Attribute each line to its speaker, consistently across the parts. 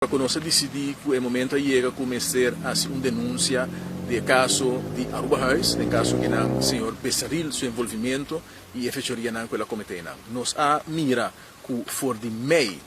Speaker 1: Ku nos a disidí ku e momento a yega ku mester hasi un denunsia di e kaso di Arubahuis, den kaso ku nan señor Besaril su envolvimento i e fechorianan ku el a kometé nan. Nos a mira ku for di mei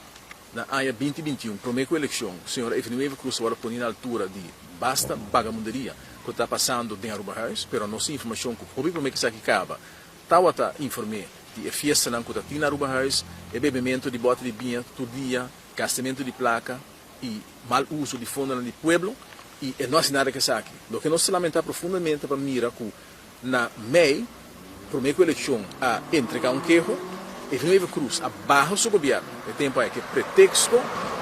Speaker 1: na aña binti bintiun, promé ku elekshon, señor Evelyn Wever-Croes a wòrdu poni na altura di basta bagamunderia ku ta pasando den Arubahuis, pero nos tin informashon ku hopi promé ku esaki kaba tawata informé di e fiestanan ku ta tin na Arubahuis, e bebementu di bòte di biña tur dia, Gastamentu di plaka i mal uso di fondonan di pueblo i e no hasi nada ku esaki. Loke nos ta lamentá profundamente pa mira ku na mei, promé ku elekshon a entregá un keho, Evelyn Wever Croes a baha su gobièrnu e tempu ei ku e preteksto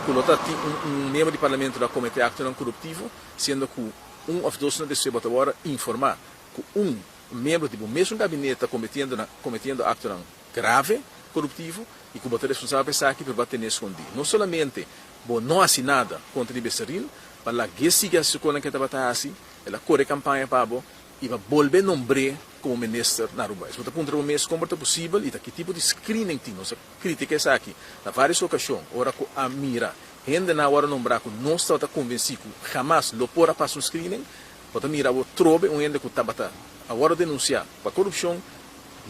Speaker 1: ku lo ta tin un miembro di parlamento lo a kometé aktonan koruptivo, siendo ku un òf dos luna despues bo ta wòrdu informá ku un miembro di bo mesun gabinete ta kometiendo aktonan grave koruptivo i ku bo ta responsabel pa esaki pero bo a tene skondí. No solamente bo no hasi nada kontra di Becerril, pa lag'é sigui hasi su konan ku e tabata hasi, el a kore kampaña pa bo i bo a bolbe nombr'é komo minister na Aruba. Bo ta puntra bo mes kon por ta posibel i ta ki tipo di screening tin. Nos a kritika esaki na vários okashon ora ku a mira hendenan a wòrdu nombrá ku nos tabata konvensí ku hamas lo por a pasa un screening. Bo ta mira awor trobe un hende ku tabata a wòrdu denunsiá pa korupshon,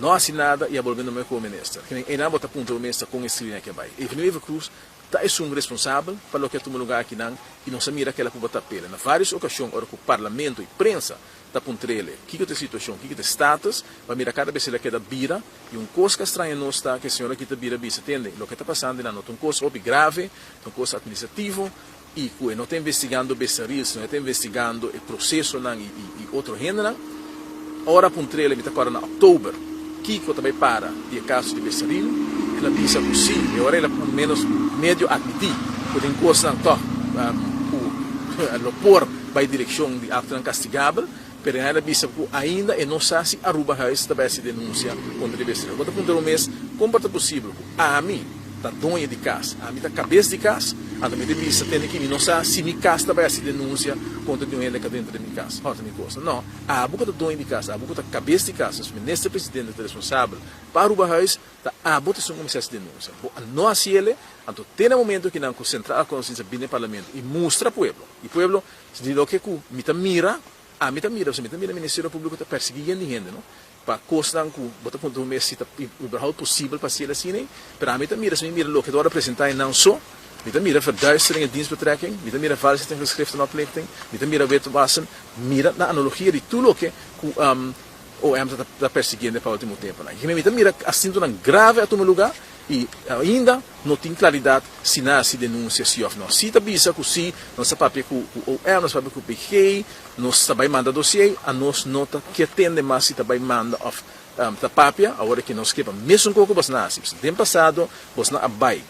Speaker 1: No hasi nada y a bolbe nomé como minister. Kenen eynan bo ta puntra bo mes ta con e screening aki a bay. Evelyn Wever Croes ta esun responsabel pa loke a tuma lugar akinan y nos a mira kela cu bo ta pele. Na varios ocasion ora cu parlamento y prensa ta puntrele kico ta e situacion, kico ta e status, bo a mira cada bes el a keda bira y un cos cu a straña nos ta cu e señor aki ta bira bisa tende loke ta pasando eynan no ta un cos hopi grave, ta un cos administrativo, i ku e no ta investigando Besaril, sino e ta investigando e prosesonan i otro hendenan. Ora puntr'el, mi ta kòrda na òktober, kiko ta bai para di e kaso di Besaril, el a bisa ku sí, e ora el a por ménos medio atmití ku tin kosnan tòg ku lo por bai direkshon di aktonan kastigabel, pero el a bisa ku ainda e no sa si Arubahuis ta bai hasi denunsia kontra di Besaril. Bo ta puntra bo mes, kon por ta posibel ku ami ta doño di kas, ami ta kabes di kas, anto mi ta bisa tende ki mi no sa si mi kas ta bai hasi denunsia kontra di un hende ka dentro di mi kas, hòrta mi kos. No, abo ku ta doño di kas, abo ku ta kabes di kas, nos minister presidente ta responsabel pa Arubahuis, ta abo ta esun ku mester hasi denunsia. Bo a no hasi ele, anto te na momento ki nan ku Central Alconoscensia bini den parlamento i mustra pueblo, i pueblo di loke ku mi ta mira, ami ta mira, pasobra mi ta mira Ministerio Públiko ta persiguí yen di hende, no. Pa kosnan ku bo ta puntra bo mes si ta überhaupt posibel pa hasiel asina ei, pero ami ta mira si mi mira loke ta wòrdu presentá ei nan so, mi ta mira verduistering en dienstbetrekking, mi ta mira valsheid in geschriften oplichting, mi ta mira witwassen, mira na analogia di tur loke ku OM ta ta persiguiendo pa ultimo temponan. Mi ta mira asuntunan grave a tuma lugá i ainda no tin klaridat si nan a hasi denunsia si òf no. Si ta bisa ku si, nos a papia ku OM, nos a papia ku PG, Nos ta bai manda dosié, anos no ta ke tende mas si ta bai manda òf ta papia, awor ke nos ke pa mesun koko bos na hasi. Den pasado bosnan a bai.